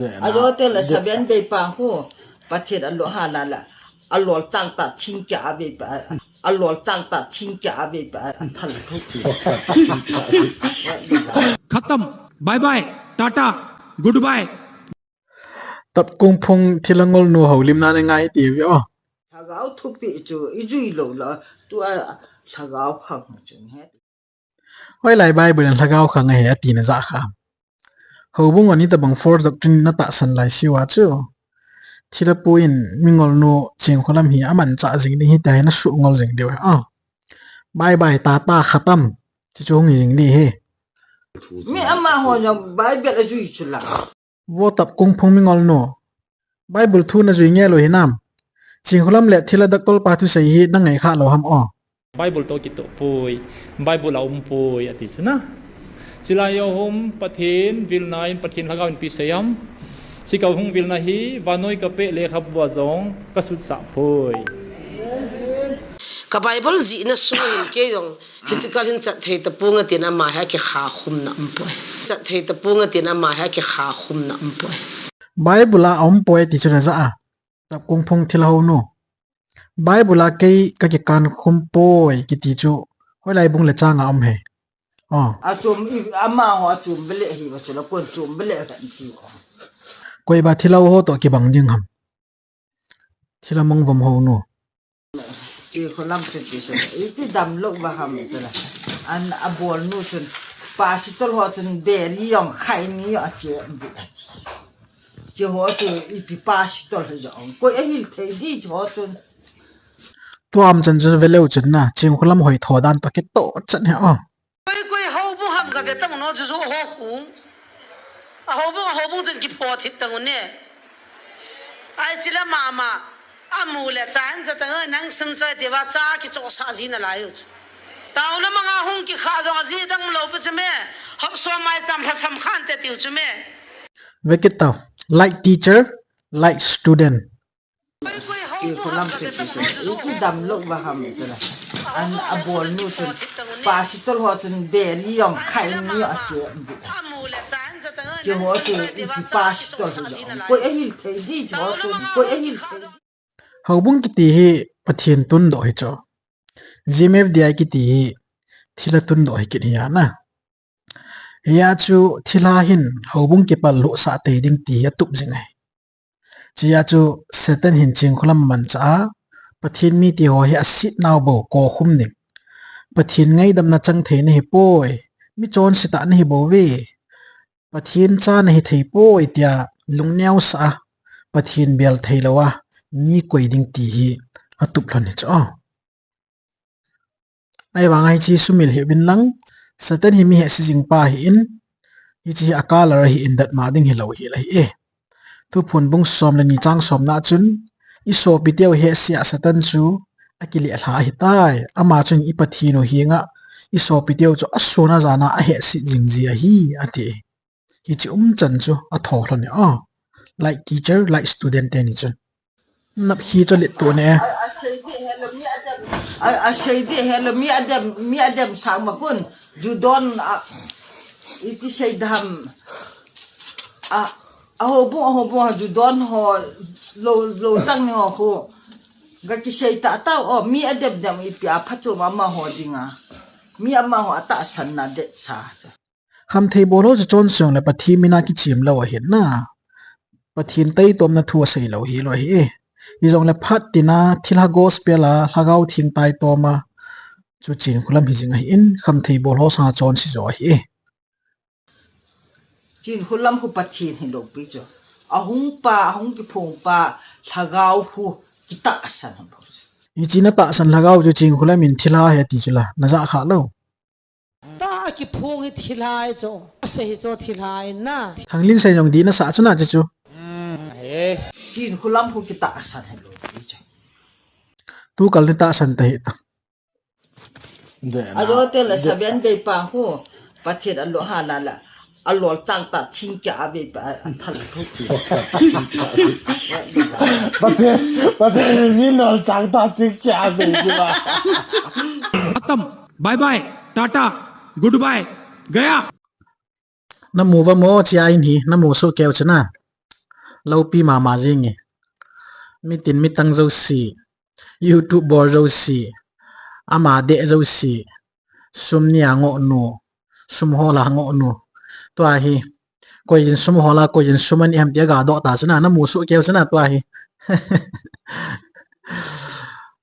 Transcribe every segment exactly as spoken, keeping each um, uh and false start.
Ajo te la seven day pa hu. Pathen alo ha la la. Alol chang ta thing kya ave pa. Alol chang ta thing kya ave pa. Athal thu. Khatam. Bye bye. Tata. Goodbye. Tapkung phung thilha ngol nu ho limna na ngai ti ve o. Lhagao thupi chu i jui lo la. Tu a lhagao khang chu he. Hoilai Bible in lhagao khang ahi ati na ja kha. Houbung ani tabang false doctrine na tahsan lai siu a chu. Thilha pu in mingol nu Chingkholam hi amanchah jing ding hita hi na suh ngol jing diu. Ah. Bye bye, tata, khatam. Chi chu hung jing ding hi. Mi ama ho jong Bible a jui chu la. Vo Tapkung phung mingol nu. Bible thu na jui nge lo hinam. Chingkholam le thilha doctor pa thusei hi na ngai kha lo ham o. Bible to kitoh poi. Bible a um poi ati chu na. Chilai a hum Pathen vilna in Pathen lhagao in pi sei am. Chikau hung vilna hi vannoi ka peh lekhabu a jong ka sutsah poi. Ka Bible jihna sung hin kei jong hichi kal hin chat thei tapong atin ama hi akikha khumna um poi. Chat thei tapong atin ama hi akikha khumna um poi. Bible a um poi ti chu na ja a. Tapkung phung thilha ho nu. Bible a kei ka kikan khum poi kiti chu hoilai bung le chang a um he. Oh. Achom i ama ho achom bele hi va chu la kon chom bele kan ti ko. Koi ba thilha ho to kibang ding ham. Thilha mong vom ho nu. Chingkholam chu ti se. Iti dam lo ba ham tala. An abol nu chun pastor ho chun beri yong khai ni yo che bi ati. Che ho chu ipi pastor ho jong. Koi ahil thei di che ho chun. Tuam chan chu ve leu chun na. Chingkholam hoi tho dan to kitoh chan he o. Koi koi houbung ham ka ve tang no chu chu ho khu. A houbung, a houbung chun kipho thip tang ne. Ai chila mama. Amu le cha han cha tang nang sum choi te va cha kichosa ji na lai u chu. Taona manga hung kikha jong aji dang lo pe chu me. Hop so mai cham lha sam khan te tiu chu me. Ve kit tau. Like teacher, like student. Koi koi houbung ham ka ve tang no chu chu ho khu. Iti dam lo ba ham tala. An abol nu chun pastor ho chun beri yong khai ni yo che. Amu le cha han cha tang nang sum choi te va cha kichosa ji na lai u chu. Koi ahil thei di che ho chun. Koi ahil thei. Houbung kiti hi Pathen tundoh hi chu. G M F D I kiti hi thilha tundoh hi kit hi a na. Hia chu thilha hin houbung kipal lhuh sah tei ding ti hi atup jing ahi. Chia chu Satan hin Chingkholam manchah a, Pathen mite ho hi asit nau bou ko khum ding. Pathen ngaidamna chang thei na hi poi, mi chonse tah na hi bou ve. Pathen cha na hi thei poi tia lungneo sah a, Pathen bel thei lou a, mi koi ding ti hi atup lhon hi chu. Ahivang a hiche sumil hih uvin lang, Satan hi mi hehse jing pa ahin, hiche hi a color ahin, datmo ding hilou hel ahi e. Thuphon bung som le ni chang somna chun, i sopiteu hehse a Satan chu akileh lha ahitai. Ama chun i Pathen u henga i sopiteu chu asun ajan a ahehse jing ji ahi, ati. Hiche umchan chu atho lhon e. Like teacher, like student teni chun. Nap hi chu lit tu ne. A, asei di helou mi adem, mi adem sang ma kun. Ju don a, iti sei dam. A, ahoubung, ahoubung, ju don ho, lo, lo chang ni ho khu. Ga kisei tah tau, o, mi adem dem ipi a phachom amaho dinga. Mi amaho atahsan na det sa. Khamthei bol ho chu chonse le Pathen mina kichim lou ahin na. Pathen taitomna thu asei lou hilou ahi e. Hijongle phat tina thilha gospel a lhagao theng taitoma chu Chingkholam hi jing ahin, khamthei bol ho sanga chonse jo ahi e. Chingkholam khu Pathen hilou pi chu. Ahung pa, ahung kiphong pa, lhagao khu kitahsan ho. Hiche na tahsan lhagao chu Chingkholam in thilha ahi ati chu la, na ja kha lou. Ta akiphong hi thilha ahi chu. Asei hi chu thilha ahi na. Thanglinsei jong di na sa chu na chu chu. Hmm, he. Chingkholam khu kitahsan hilou pi chu. Tu kal ni tahsan ta hi ta. Ajo te la seven day pa khu. Pathen alo ha la la. Alol chang ta thing kya ave pa, athal thu. Pathen, Pathen mi lol chang ta thing kya ave ki ba. Khatam. Bye bye. Tata. Goodbye. Gaya. Na mu va mo chia in hi, na mu su keu china. Loupi mama jing e. Mitin mitang jouse, YouTube bol jouse, ama deh jouse, sum nia ngoh nu, sum hola ngoh nu. Tua hi, koiyin sum hola, koiyin sum ani ham tia gadoh ta chu na, namu soh keu chu na tua hi.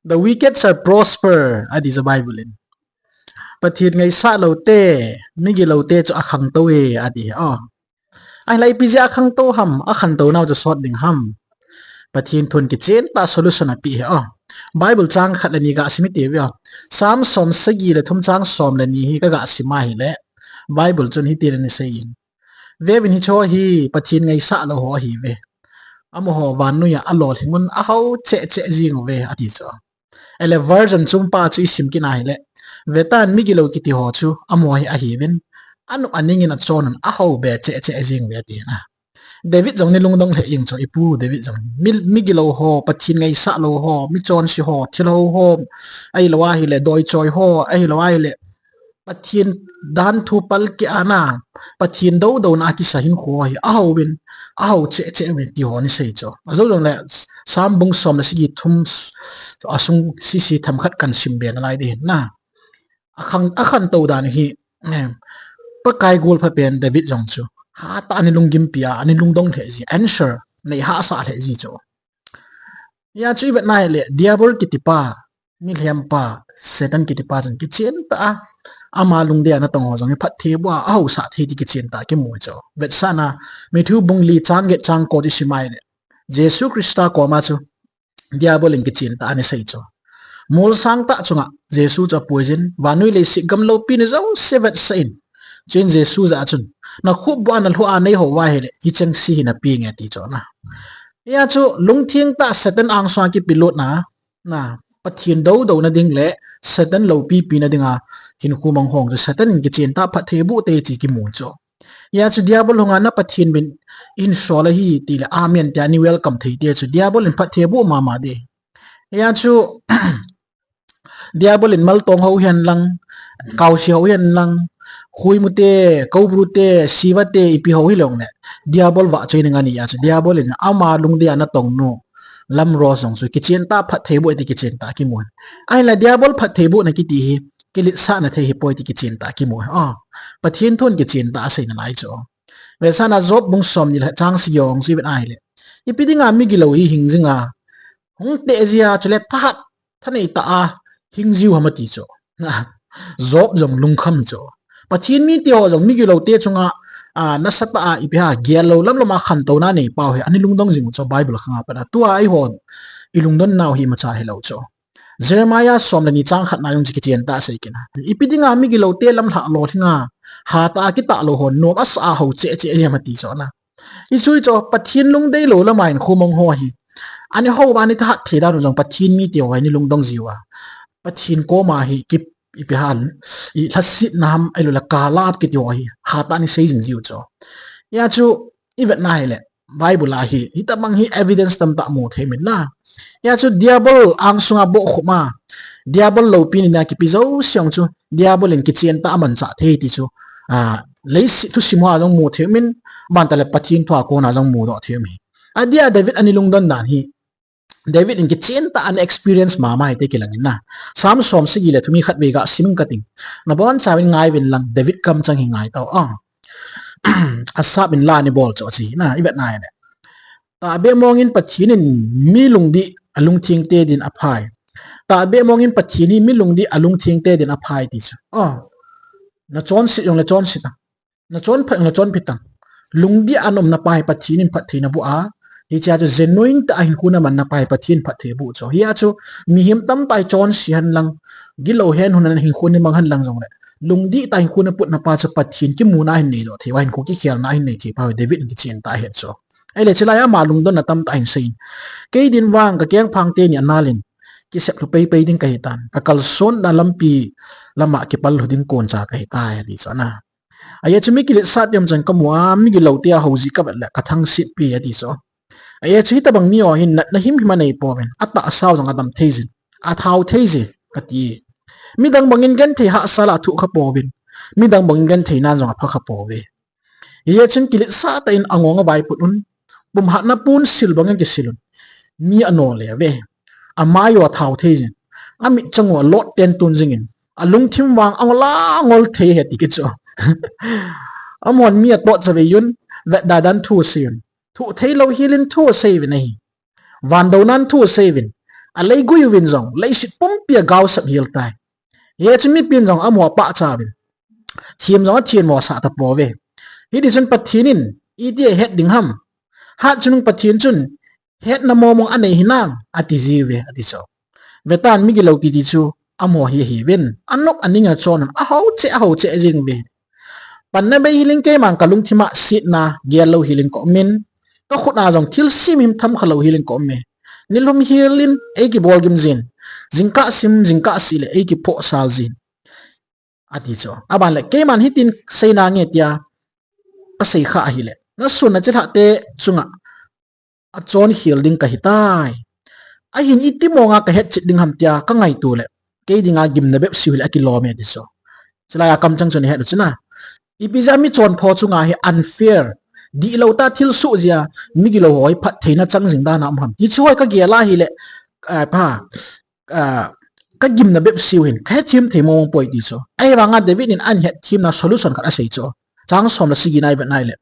The wicked shall prosper, ati chu Bible in. Pathen ngaisah loute, migiloute chu akhangtou e, ati. Aw. Ahinla ipi jeh a akhangtou ham, akhangtou nau chu sot ding ham. Pathen thun kichen tah solution apeh e. Aw. Bible chang khat le ni gasim hite ve aw. Psalm som sagi le thum chang som le ni hi kaga sim ahile, Bible chun hitin ana seiyin. Veuvin, hicheho hi Pathen ngaisah lou ho ahiuve. Amaho vannoiya alolhing un ahao cheh cheh jing uve, ati chu. Ahile version chungpa chu isim kit ahile, vetan, migilou kiti ho chu amaho hi ahiuvin, anop aning in achon un ahao be cheh cheh jing uve, ati na. David jong nei lungdong lheh jeng chu, ipu David jong. Mi, migilou ho, Pathen ngaisah lou ho, michonse ho, thilhou ho, ahilou ahile doichoi ho, ahilou ahile Pathen danthu palkeh a na, Pathen doudouna a kisa hinkho hi ahaovin, ahao cheh cheh uvin ti ho nei sei chu. Ajou jongle Psalm bung som le sagi thum asung sese themkhat kahin simbe nalai ding ahin na. Akhang, akhangtou dan hi, em, Pakai golphapen David jong chu hatah a nei lunggimpi a, anei lungdong lheh ji, answer nei hahsa lheh ji chu. Hia chu ivet nahile, Diabol kitipa, milhempa, Satan kitipa chun kichen tah a ama lungdei a natong ho jong hi phatthei boh a, ahaosah thei ti kichen tah a kimu chu. Vetsahna, Matthew bung li chang get chang ko chu isim ahile, Jesu Christa koma chu Diabol in kichen tah a ana sei chu. Molsang tah chunga Jesu chu apuijin, vannoi leiset gam loupina jouse vetsah in. Chuin Jesu jah a chun, nakhup boh a nalhu a neihou uva ahile, hichengse hi napeng e, ati chu na. Hia chu lungtheng tah Satan angsunga kipelutna, na, Pathen doudouna ding le Satan loupipina dinga hinkho mangho chu Satan in kichen tah phatthei boh te ti kimu chu. Hia chu Diabol hunga na Pathen min insol ahi tile, amen tia nei welcome thei te chu Diabol in phatthei boh mama ding. Hia chu Diabol in maltong ho hihen lang, kaose ho hihen lang, huimu te, koubru te, siva te, ipi ho hijongle, Diabol vahchoina ngan ahia chu Diabol in ama lungdei a natong nu, Lamrose jong chu kichen tah phatthei boh e ti kichen tah a kimu. Ahinla Diabol phatthei bohna kiti hi kiletsahna thei hipoi ti kichen tah a kimu. Aw, Pathen thun kichen tah a asei nalai chu. Vetsahna Job bung somni le chang sagi jong chu ivet ahile, ipi dinga migilou hi hing jinga, hung teh jia, chule thahat, thanei tah a hing jiu ham ati chu. Job jong lungkham chu. Pathen mite ho jong migiloute chunga, a, nasatah a ipi ham, gel lou lamlam a khantouna neipau hi anei lungdong jing u chu Bible khanga pat a. Tua eihon ilungdon nau hi imacha hilou chu. Jeremiah som le ni chang khatna jong chu kichen tah a asei kit na. Ipi dinga migiloute lamlhah lolhinga, hatah a kitah lou hon nom asah a hao cheh cheh jia ham ati chu na. Hichu chu Pathen lungdei lou lama hinkho mang ho hi, anei hao uva anei thahat thei dan u jong Pathen mite ho hi anei lungdong jiu a, Pathen koma hi ki, ipi ham, i lhasetna ham, ahiloule kalap kiti ho hi hatah a anei sei jing jiu chu. Hia chu ivet nahile, Bible a hi hitobang hi evidence tamtah mu thei um in na. Hia chu Diabol angsunga bohkhup a, Diabol loupina dinga kipe jouse jong chu Diabol in kichen tah a amanchah thei ti chu, a, leiset thusim hoa jong mu thei um in, abantah le Pathen thua kona jong mudoh thei um ahi. Adia David anei lungdon dan hi, David in kichen tah a ana experience mama hi ti kilang in na. Psalm som sagi le thum hi khatvei gasim inge kating. Nabonchauvin ngaiyuvin lang, David kamchang hi ngai tau. Asaph in la anei bol chu ahi na, ivet nahile, tahbeh mongin Pathen in mi lungdih alungthengte din aphai. Tahbeh mongin Pathen hi mi lungdih alungthengte din aphai ti chu. Aw, nachonset jongle chonset tan, nachonphat jongle chonphat tan, lungdih a naumna pa hi Pathen in phatthei naboh a, hichea chu genuine tah a hinkho namanna pa hi Pathen in phatthei boh chu. Hia chu mihem tamtah hi chonse hen lang, gilou hen hun a hinkho neimang hen lang jongle, lungdih tah a hinkho naputna pa chu Pathen kimuna ahin neidoh thei uva, hinkho kikhelna ahin nei thei pa hi David in kichen tah a ahet chu. Ahile chulai a ama lungdonna tamtah ahin seiyin, kei din vang kakengphang teni anal in kisep lhu peipei ding kahitan, kakalsonna lampi lama kipal lhu ding koncha kahitai ati chu na. Ajeh chu mi kiletsah te umchan kamu a, migiloute ahao jeh kavet le kathangsetpi ati chu. Ajeh chu hitobang miho hin natna himhim aneipouvin, atahsau jong adam theijin, athao theije kati. Midang bangin genthei hahsa lah athoh khapouvin, midang bangin genthei nan jong apha khapouve. Hijeh chun kiletsah tah in angong avaiput un, pumhatna pon sil banga kisil un. Mi anol le ve. Amai u athao thei jin. Amit chang u alot ten tun jingin. Alungthim vang angol angol thei he ti kichu. Amahon mi atot chavei un, vetda dan thu asei un. Thu thei lou hilin thu asei uvin ahi. Van dou nan thu asei uvin. Alei gui uvin jong, leiset pumpi agaosap hel tai. Hiche chu mipin jong amaho apachat uvin. Thim jong athin mo sa tapouve. Hiti chun Pathen in iti ahet ding ham. Hatchungnung Pathen chun hetna momong anei hinam ati jiuve, ati chu. Vetan migilou kiti chu amaho hi ahiuvin. Anop aning achon un, ahao cheh, ahao cheh jing uve. Panna bei hilin keiman kalungthim a setna gel lou hilin ka um in. Kakhut a jong thil simhim tham kha lou hilin ka um e. Nilhum hilin eikibol gim jin. Jingkah sim, jingkah sih le eikiphoh sal jin. Ati chu. Aban le, keiman hitin seina nge tia kasei kha ahile. Nasun nachilhah te chunga achon khel ding kahi tai. Ahin iti monga kahet chet ding ham tia kangaito le. Kei dinga gimna bep siu hile akilom e ti chu. Chulai a kamchang chu nahet u chuna. Ipi jeh a michonpha chunga hi unfair. Dihlou tah thilsoh jeh a migilou ho hi phattheina chang jing dan a um ham. Hichu hoi kagel a hile, ah, pa, ah, kagimna bep siu hin, kahethem thei mong poi ti chu. Ahivanga David in ahin hetthemna solution khat asei chu. Chang som le sagi na ivet na hile.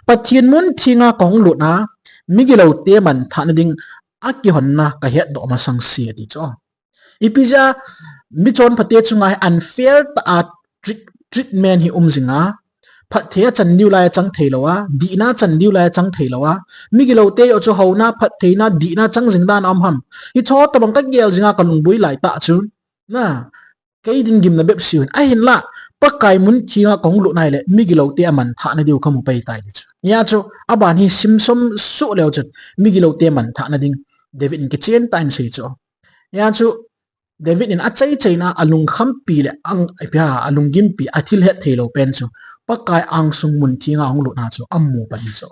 Pathen mun thenga kahung lut a, migilou te manthahna ding akihonna kahetdoh masang se ati chu. Ipi jeh a michonpha te chunga hi unfair tah a treat-, treatment hi um jinga, phatthei achan diu lai achang thei lou a, dihna achan diu lai achang thei lou a, migilou te joh chu houna, phattheina, dihna chang jing dan a um ham. Hicho tobang kagel jinga kalungboi lai tah chu. Na, kei ding gimna bep siu hin. Ahinla, Pakai mun thenga kahung lut na hile, migilou te amanthahna diu kamu pai tai ti chu. Hia chu, aban hi simsom soh leu chun, migilou te manthahna ding David in kichen tah in asei chu. Hia chu, David in achai chaina alungkhampi le ang, ipi ham, alunggimpi, athil hetthei lou pen chu, Pakai angsung mun thenga ahung lutna chu amu pan ahi chu.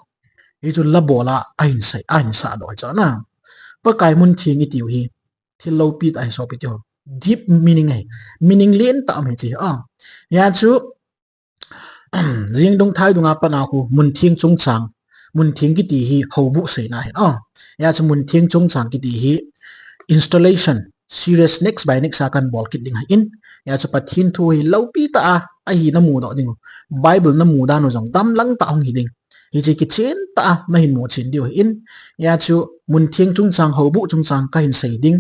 Hichu labol a ahin sei, ahin sahdoh ahi chu na. Pakai mun theng itiu hi thil loupi tah ahi sopi teho. Deep meaning ahi. Meaning lentah um ahi chu. Ah. Hia chu, jingdung thaidung a pat a khu, mun theng chungchang, mun theng kiti hi houbuh seina ahin. Ah. Hia chu mun theng chungchang kiti hi installation, series next by next a kahin bol kit ding ahin. Hia chu Pathen thu hi loupi tah a, ahi namu doh ding u. Bible namu dan u jong damlang tah hung hi ding. Hiche kichen tah a nahin mu chen diu ahin. Hia chu mun theng chungchang, houbuh chungchang kahin sei ding.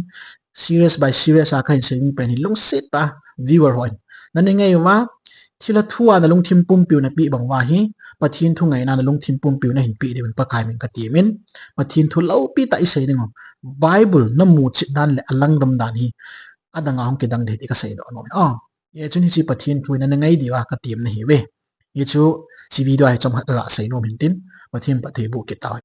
Series by series a kahin sei ding pen hi lungset tah a viewer hon nana ngai uva, thilha thu a nalungthim pumpiu napeh bang uva hi, Pathen thu ngaina nalungthim pumpiu nahin peh diuvin Pakai min katemin, Pathen thu loupi tah isei ding u. Bible namu chet dan le alangdam dan hi adang a hung kidang ding ti kaseidoh nom e. Ah. Hichun hiche Pathen thu hi nana ngai diuva katem nahiuve. Hichu hiche video a hi chomkhat kasei nom in tin, Pathen phatthei boh kit tau.